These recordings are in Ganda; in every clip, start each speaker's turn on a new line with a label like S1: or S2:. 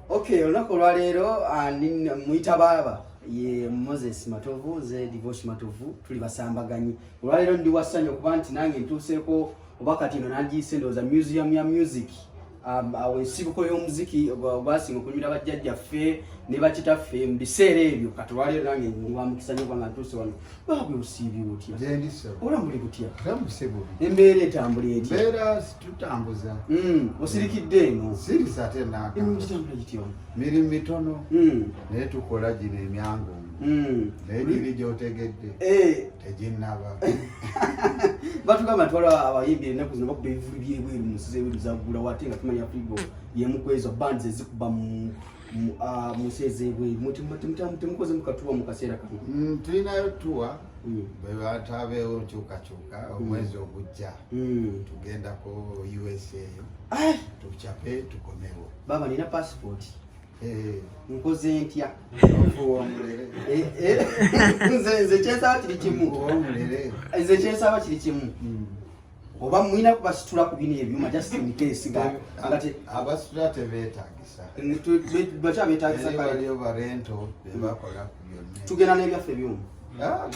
S1: Okay, olunaku olwaleero muyita baaba ye Moses Matovu, nze Divosh Matovu, tuli basambaganyi. Olwaleero ndi wassanyu okuba nti nange ntuuseeko oba kati eno nagiyise ndowooza museum ya music, awo ensibuko y'omuziki ogwasinga okunyumira bajjajjaffe ne bakitaffe mu biseera ebyo. Kati olwaleero nange ndi wa mukisa nnyo kubanga ntuuse wano. Baabwe, osiibye otya?
S2: Gyendi ssebo.
S1: Ola muli butya?
S2: Ramuse bubi.
S1: Embeera etambula etya?
S2: Mbeera tutambuza.
S1: Osirikidde eno.
S2: Sirisa ate naaka.
S1: Emirimu gitambula gitya?
S2: Mirimu mitono naye tukola gino emyangungu. Naye giri gy'otegedde teginnaba.
S1: Batugamba nti waliwo abayimbi ennaku zino bakuba ebivulu byebweru mu nsi z'ebweru zaggulawo, ate nga tumanya Afrigo yemu ku ezo bands ezikuba mu nsi ez'ebweru. Temukoze mu ka tour mu kaseera kano?
S2: Tulinayo tour bwe batabeewo nkyukakyuka omwezi ogujja. Tugendako USA eyo tucape tukomewo.
S1: Baba, nina passport. Nkoze ntya?
S2: Ofuwa omulere.
S1: Eh, nze kyensaba kiri kimu.
S2: Ofuwa omulere.
S1: Nze kyensaba kiri kimu, oba mwina kubasitula ku bino ebyuma just in case nga
S2: Abasitula tebeetagisa.
S1: Bakyabetagisa?
S2: Eri
S1: Kale.
S2: waliyo ba rental bebakola ku byonna.
S1: Tugenda n'ebyaffe ebyuma?
S2: Ah,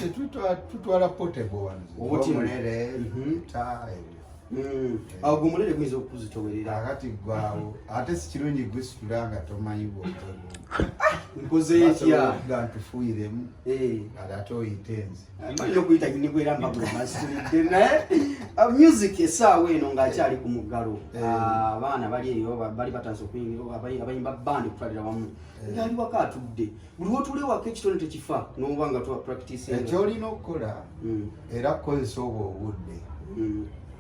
S2: tutwala portable ones.
S1: Obutino.
S2: Omulere, ta ebyo.
S1: Awo gwe omulere guyinza okukuzitowerera.
S2: Kakati gwawo ate si kirungi gusitula nga tomanyi bw'otogo.
S1: Nkoze ntya?
S2: Ga ntufuuyiremu ate ate oyite nze.
S1: Manyi okuyita nigwera mbagwe masitulidde, naye music essaawa eno ng'akyali ku muggalo. Abaana bali eyo bali batandise okuyingira abayimba band okutwalira wamu, ngaali waka atudde, buli wotula ewaka ekitone tekifa noba nga tuwa practice.
S2: Ekyolina okukola era kukozesa obwo obudde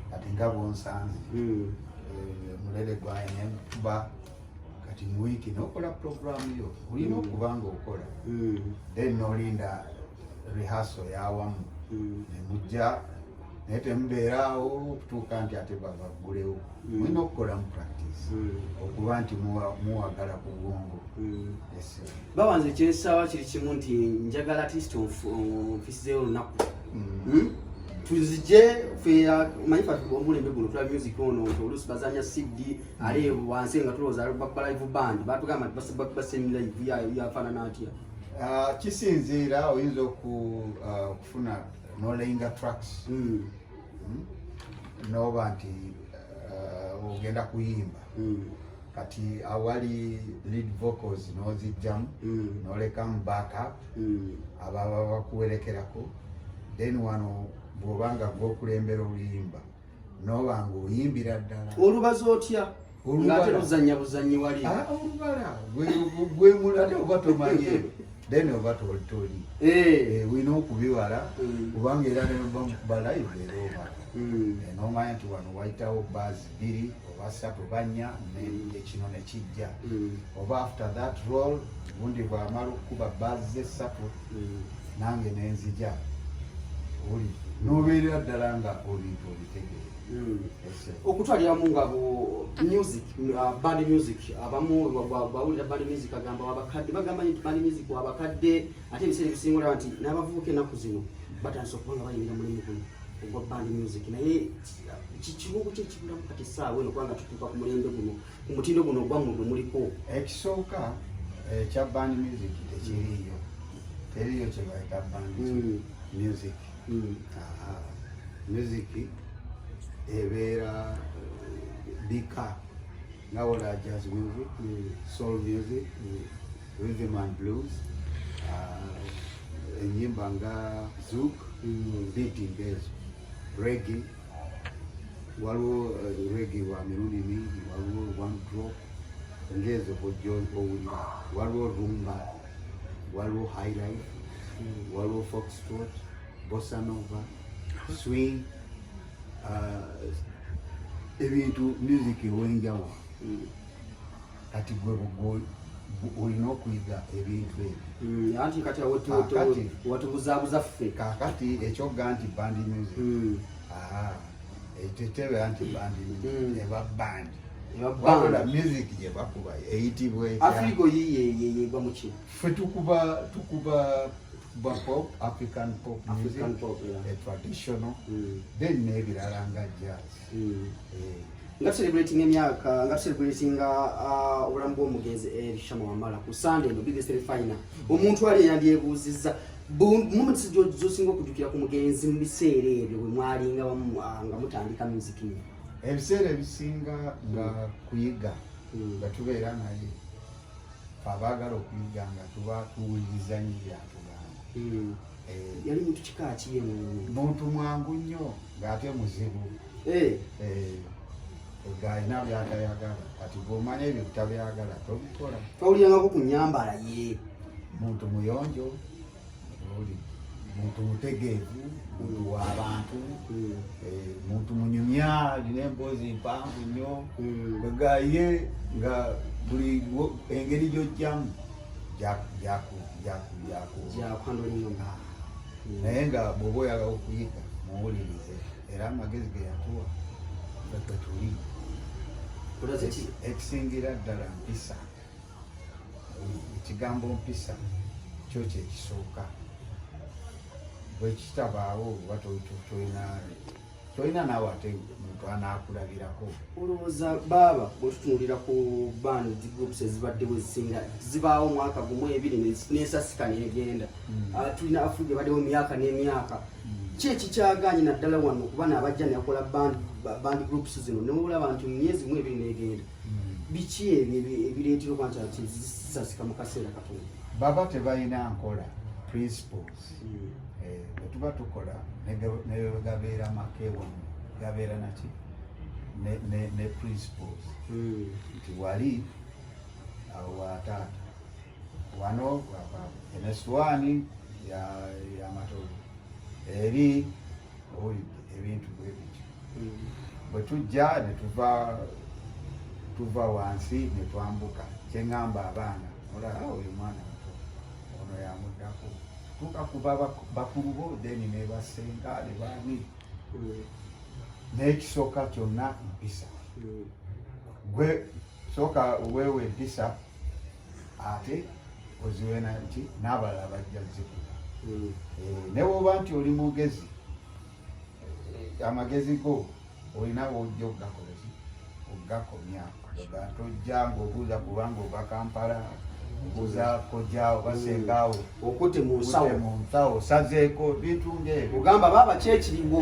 S2: kati nga bwonsanze, omulere gwaine kuba kati mu wiiki nokola programu yo, olina okuba nga okola, then nolinda rehearsal yawamu nemujja, naye temubeeraawo okutuuka nti ate babaggulewo. Mulina okukola mu practice okuba nti muwagala ku bwongo. Yes, sir.
S1: Bawanze kyensaba kiri kimu nti njagala at least onfisizeeyo olunaku. Tuzije fe manyi fe omulembe guno tula music ono nti oluusi bazanya CD ale wansi nga tulowooza bakuba live band, batugamba nti bakuba semi live, yafaanana atya?
S2: Ah, kisinziira, oyinza okufuna nolayinga tracks, Noba nti ogenda kuyimba, kati awali lead vocals nozijjamu, nolekamu backup ababa bakuwerekerako, then wano bw'oba nga gwokulembera oluyimba noba nga oyimbira ddala.
S1: Olubaza otya?
S2: Olubala.
S1: Ng'ate luzannya buzannyi wali.
S2: Ah, olubala gwemula ate oba tomanye, then oba toli olina okubibala kubanga era neba mukuba live era obala. Nomanya nti wano wayitawo bars bbiri oba ssatu oba nnya ekino nekijja, oba after that roll gundi bwamala okukuba bars ze ssatu nange nenzija oli nobeerera ddala nga ebintu obitegeera. Yes, sir.
S1: Okutwaliramu nga music, band music, abamu bawulira band music agamba wabakadde, bagamba nti band music wabakadde, ate ebiseera ebisinga olaba nti n'abavubuka ennaku zino batandise okuba nga bayingira mulimu guno ogwa band music, naye kirungu ki ekibulamu kati essaawa eno kubanga tutuuka ku mulembe guno, ku mutindo guno ogwammwe gwe muliko?
S2: Ekisooka ekya band music tekiriiyo, teriiyo kyebayita band music. Aha. Music ebeera bika nga wola jazz music, soul music, rhythm and blues, enyimba nga zouk, beating ezo, reggae. Waliwo reggae wa mirundi mingi, waliwo one drop ngezo bwojja owulira, waliwo rumba, waliwo high life, waliwo foxtrot, bossa nova, swing, ebintu music ew'enjawulo. Kati gwe olina okuyiga ebintu ebyo.
S1: Anti kati awo
S2: Kaakati.
S1: watubuzaabuza ffe.
S2: Kaakati ekyogga nti band music, aha, etetebe nti band music eba band.
S1: Eba band.
S2: Wabula music gye bakuba eyitibwa etya?
S1: Afrigo yeyegwa muki?
S2: Ffe tukuba pop, African pop music,
S1: African pop, yeah.
S2: A traditional, then n'ebirala nga jazz. Eh.
S1: Nga celebrating emyaka, nga celebrating obulamu bw'omugenzi Elly Shama Wamala ku Sunday eno, biggest final. Omuntu ali yandyebuuzizza moments zosinga okujjukira ku mugenzi mu biseera ebyo bwe mwalinga wamu, nga mutandika music ino?
S2: Ebiseera ebisinga nga kuyiga, nga tubeera naye, fe abaagala okuyiga nga tuba tuwuliriza nnyo byatugamba.
S1: Yali muntu kika ki ye
S2: Muntu mwangu nnyo ng'ate muzibu. Ng'alina byatayagala. Kati bw'omanya ebyo tabyagala, tobikola.
S1: Twawulirangako ku nyambala ye.
S2: Muntu muyonjo oli, muntu mutegeevu, muntu w'abantu, muntu munyumya, alina emboozi mpanvu nnyo. Nga ye nga buli engeri gy'ojjamu gyaku
S1: Gyakuhandlinga.
S2: Naye nga bw'oba oyagala okuyiga, muwulirize, era amagezi ge yatuwa ffe kwe tuli.
S1: Olaze ki?
S2: Ekisingira ddala mpisa. Ekigambo mpisa kyo kyekisooka. Bwe kitabaawo oba tolina naawe ate muntu anaakulabirako.
S1: Olowooza baaba bwetutunulira ku band groups ezibaddewo, ezisinga zibaawo omwaka gumu, ebiri, nesasika negenda. Ah, tulina Afrigo ebaddewo emyaka n'emyaka. Ki ekikyaganye naddala wano kuba naabajja nebakola band groups zino, newolaba nti mu myezi mu ebiri negenda? Biki ebyo ebireetera okuba nti ati zisasika mu kaseera katono?
S2: Baba tebalina nkola, principles. Bwe tuba tukola ne gabeera make wamu, gabeera naki ne principles nti wali awo wa taata, wano waba eno essuwaani ya Matovu, eri owulidde ebintu bwe bityo. Bwe tujja ne tuva wansi ne twambuka, kyeŋŋamba abaana olaba oyo mwana muto, ono yamuddako, tuuka kuba bakulu bo, then ne basenga ne baani. N'ekisooka kyonna mpisa. Gwe sooka weewa empisa, ate oziwe nti n'abalala bajja zikuba. Ne bw'oba nti oli mugezi, amagezi go olina wojja okugakoleki, okugakomya. Ga tojja ng'obuuza kubanga ova Kampala, obuuza kojja oba sengaawo.
S1: Okutte mu nsawo.
S2: Okutte mu nsawo, osazeeko bintu ng'ebyo.
S1: Ogamba baaba kyekiriwo?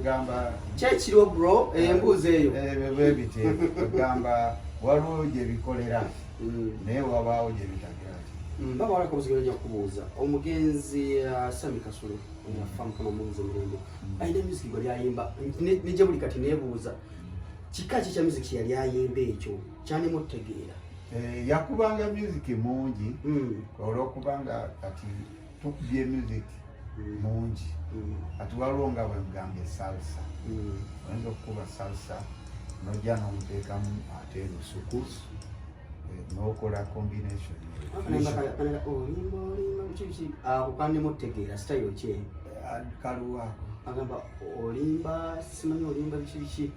S2: Gamba.
S1: Kyekiriwo bro, embuuzi eyo.
S2: Ebyo bwe bityo. Ogamba waliwo gye bikolera, naye wabaawo gye bitagira ki.
S1: Baba, wala kabuzi gajja kubuuza. Omugenzi Sami Kasule yafa, Mukama muwuze mirembe, alina music gwali ayimba ne gye buli kati neebuuza kika ki kya music yali ayimba ekyo kyanimu otutegeera.
S2: Yakubanga music mungi, olwokubanga kati tukubye music mungi. Kati waliwo nga bwe mugambye salsa, oyinza okukuba salsa nojja n'omuteekamu ate lusuku, n'okola combination.
S1: Olimba olimba biki biki, ako kandimu otutegeera style ki eyo?
S2: Kaluwaako.
S1: Agamba olimba, simanyi olimba biki biki.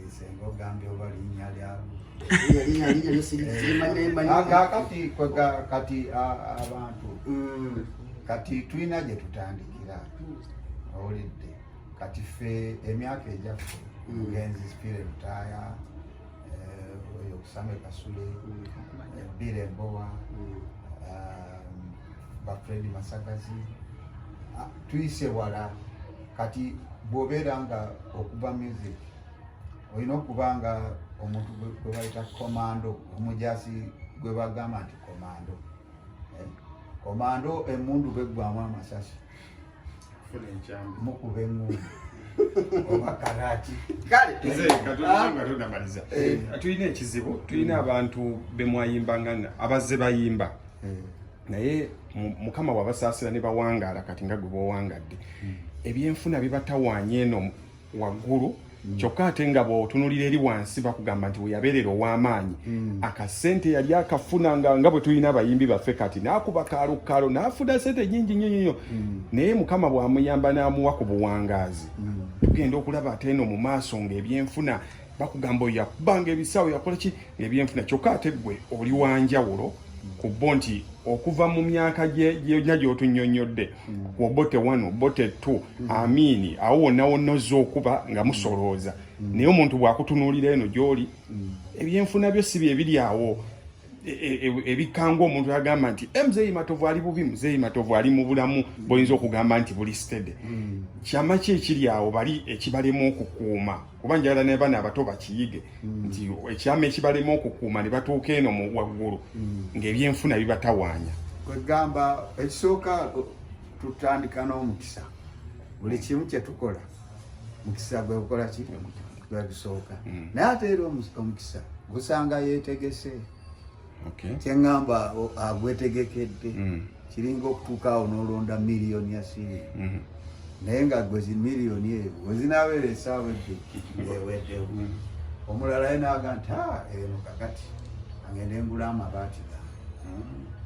S2: Senga ogambye oba linnya lyawo?
S1: Linnya, linnya, linnya lyo sirimanyi naye mmanyi.
S2: Kati kati abantu kati tulina gye tutandikira, owulidde? Kati ffe emyaka egyaffe, mugenzi Spire Lutaaya, oyo Kusame Kasule, Bire Mbowa, ba Fredi Masagazi, tuyise wala. Kati bw'obeera nga okuba music, olina okuba nga omuntu gwe bayita komando, omujasi gwe bagamba nti komando. Komando emundu beggwamu amasasi, mukuba eŋŋundu oba karati.
S1: Kale.
S3: Nze nga tonamaliza, tulina ekizibu, tulina abantu bemwayimbanga abazze bayimba, naye Mukama wabasaasira ne bawangaala. Kati nga gwe bowangadde, ebyenfuna bibatawaanya eno waggulu, kyokka ate nga bw'otunulira eri wansi bakugamba nti weyabeerera ow'amaanyi akasente yali akafuna, nga bwe tulina abayimbi baffe kati n'akuba kaalokkaalo n'afuna sente nyingi nnyo nnyo, naye Mukama bw'amuyamba n'amuwa ku buwangaazi, tugenda okulaba ate eno mu maaso ng'ebyenfuna bakugamba oyo yakubanga ebisawo, yakola ki ng'ebyenfuna. Kyokka ate gwe oli wanjawulo ku bo nti Okuva mu myaka gyonna gy'otunnyonnyodde, ku Obote 1, Obote 2, Amiini, awo wonna wonna ozza okuba nga musolooza, naye omuntu bw'akutunuulira eno gy'oli, ebyenfuna byo si bye biri awo ebikanga omuntu agamba nti, "Muzeeyi Matovu ali bubi, Muzeeyi Matovu ali mu bulamu bwoyinza okugamba nti buli steady." Kyama ki ekiri awo bali ekibalema okukuuma? Kuba njagala ne bano abato bakiyige nti ekyama ekibalema okukuuma ne batuuka eno mu waggulu ng'ebyenfuna bibatawaanya.
S2: Kwegamba ekisooka, tutandika n'omukisa. Buli kimu kyetukola, mukisa gwe gukola ki? Gwe gusooka. Naye ate era omukisa gusanga yeetegese. Kyeŋŋamba, agwetegekedde. Kiringa okutuuka awo n'olonda miliyoni ya siringi, naye nga gwe zi miliyoni eyo wezinaabeera esaawa ebbiri eweddewo. Omulala ye naaga nti, "Ah, eno kakati agende ngula amabaati gange,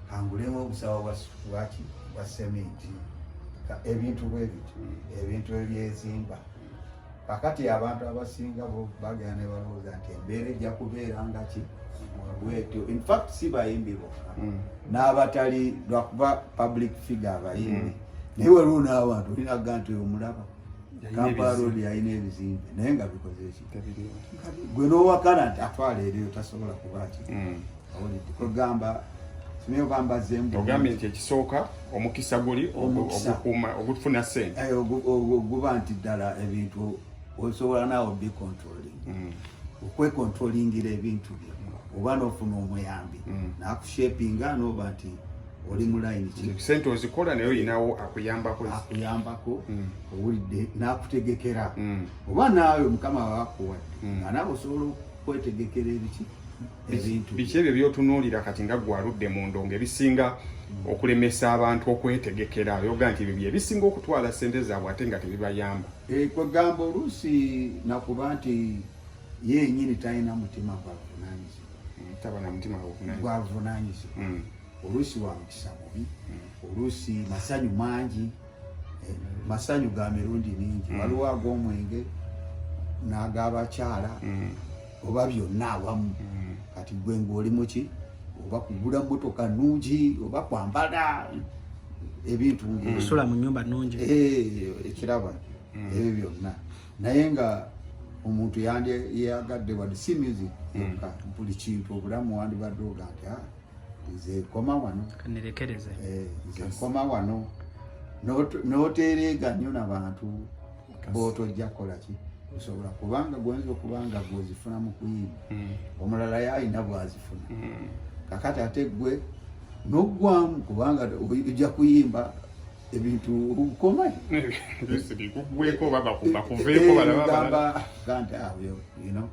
S2: kangulemu obusawo bwaki bwa seminti." Ebintu bwe bityo, ebintu ebyezimba. Kakati abantu abasinga bo bagenda ne balowooza nti embeera ejja kubeera nga ki bwetyo. In fact, si bayimbi bokka, n'abatali, lwakuba public figure abayimbi, naye waliwo n'abantu olinaga nti omulaba
S3: Yalina
S2: Kampala
S3: ebizimbe.
S2: Road yalina ebizimbe, naye nga bikoze ki? Gwe n'owakana nti atwala eriyo tasobola kuba ki. Awulidde kwegamba simanyi oba mbazzeemu.
S3: Ogambye nti ekisooka omukisa guli
S2: Omukisa.
S3: ogukuuma ogufuna sente.
S2: Eh, guba nti ddala ebintu osobola naawe bicontrolling, okwecontrollingira ebintu byo, oba n'ofuna omuyambi nakushapinga noba nti oli mu line ki.
S3: Sente ozikola, naye oyinawo akuyambako.
S2: Akuyambako, owulidde, n'akutegekera, oba naawe Mukama wakuwadde nga naawe osobola okwetegekera ebiki, ebintu.
S3: Biki ebyo byotunuulira kati nga gwaludde mu ndongo ebisinga okulemesa abantu okwetegekera, yoga nti ebyo byebisinga okutwala sente zaabwe ate nga tebibayamba?
S2: Eh, kwegamba oluusi nakuba nti ye yenyini talina mutima gwavunanyizibwa.
S3: Taba na mutima gwavunanyizibwa.
S2: Gwavunanyizibwa. Oluusi wa mukisa mubi, oluusi masanyu mangi, masanyu ga mirundi mingi. Waliwo ag'omwenge n'ag'abakyala oba byonna awamu. Kati gwe ng'oli muki, oba kugula motoka nungi, oba kwambala ebintu ng'ebyo.
S1: Kusula mu nyumba nungi.
S2: Eh, ekiraba ebyo byonna, naye nga omuntu yandiyagadde wadde si music yokka, buli kintu obulamu wandibadde oga nti, "Ah, nze nkoma wano."
S1: Kanirekereze.
S2: Eh, nze nkoma wano. N'otereega nnyo nabantu bootojja kukola ki osobola, kubanga gwenza okuba nga gwozifuna mu kuyimba, omulala yalina bwazifuna. Kakati ate gwe noggwamu, kubanga ojja kuyimba ebintu ukomayo.
S3: Bikugweko oba bakuveeko balaba abalala.
S2: Gamba ga nti awo,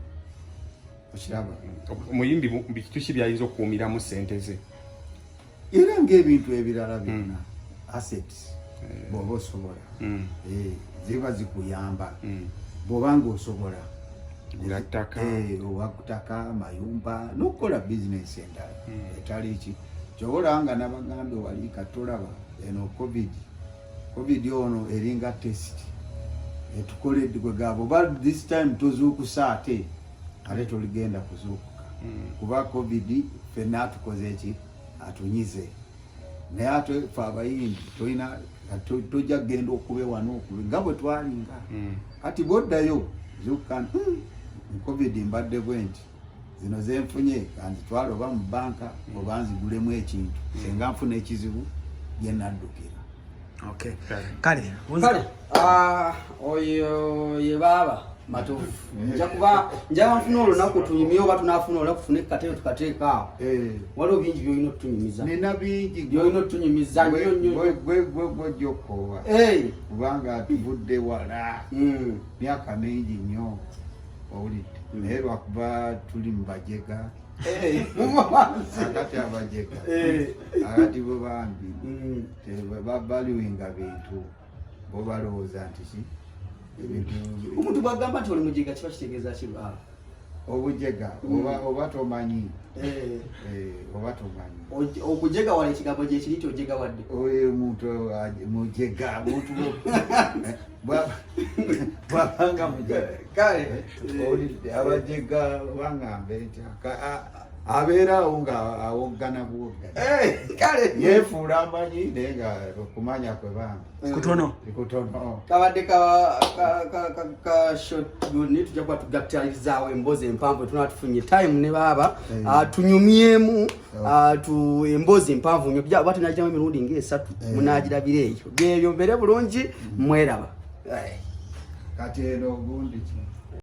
S2: okiraba.
S3: Omuyimbi bitu ki byayinza okukuumiramu sente ze?
S2: Era ng'ebintu ebirala byonna, assets bw'oba osobola, ziba zikuyamba bw'oba ng'osobola.
S3: Gula ttaka.
S2: Eh, oba kutaka mayumba n'okukola bizinesi endala etali ki. Kyoba olaba nga nabagambe wali, katolaba eno COVID ono eringa test etukoledde. Kwegamba oba this time tozuukusa, ate toligenda kuzuukuka, kuba COVID ffenna atukoze eki, atunyize. Naye ate fe abayimbi tolina, tojja kugenda okube wano okube nga bwe twalinga. Kati bwoddayo zuukuka nti, COVID mbadde bwe nti, zino zenfunye kanzitwale oba mu banka oba nzigulemu ekintu, senga nfuna ekizibu gye naddukira."
S1: Okay. Kale,
S4: Kale, ah, oyo ye baaba Matovu. Nja kuba njaba nfuna olunaku tunyumye, oba tunaafuna olunaku tufune katebe tukateeka awo. Waliwo bingi byolina otutunyumiza.
S2: Nina bingi.
S4: Byolina otutunyumiza nnyo nnyo.
S2: Gwe gwojja okukoowa, kubanga tuvudde wala, myaka mingi nnyo, owulidde, naye lwakuba tuli mu bajega. Akati abajega akati bo bambi tebabaliwinga bintu, bo balowooza nti ki ebintu.
S4: Omuntu bwagamba nti oli mujega, kiba kitegeeza ki, baaba?
S2: Obujega oba tomanyi. Oba tomanyi.
S4: Okujega wala ekigambo gyekiri nti ojega wadde.
S2: Oyo omuntu mujega, muntu bwabanga mujega.
S4: Kale.
S2: Owulidde, abajega bangambe nti Abeera awo nga awoggana buwoggana.
S4: Eh, kale
S2: Yeefuula amanyi, naye nga okumanya kwe bambi
S1: kutono.
S2: Kutono.
S4: Kabadde ka short guni, tujja kuba tugattalizaawo emboozi empanvu. Tunaba tufunye time ne baaba, tunyumyemu, tu emboozi empanvu nnyo. Tujja kuba tunagiramu emirundi ng'esatu, munaagirabira eyo. Byebyo, mbeere bulungi, mweraba.
S2: Kati eno gundi ki?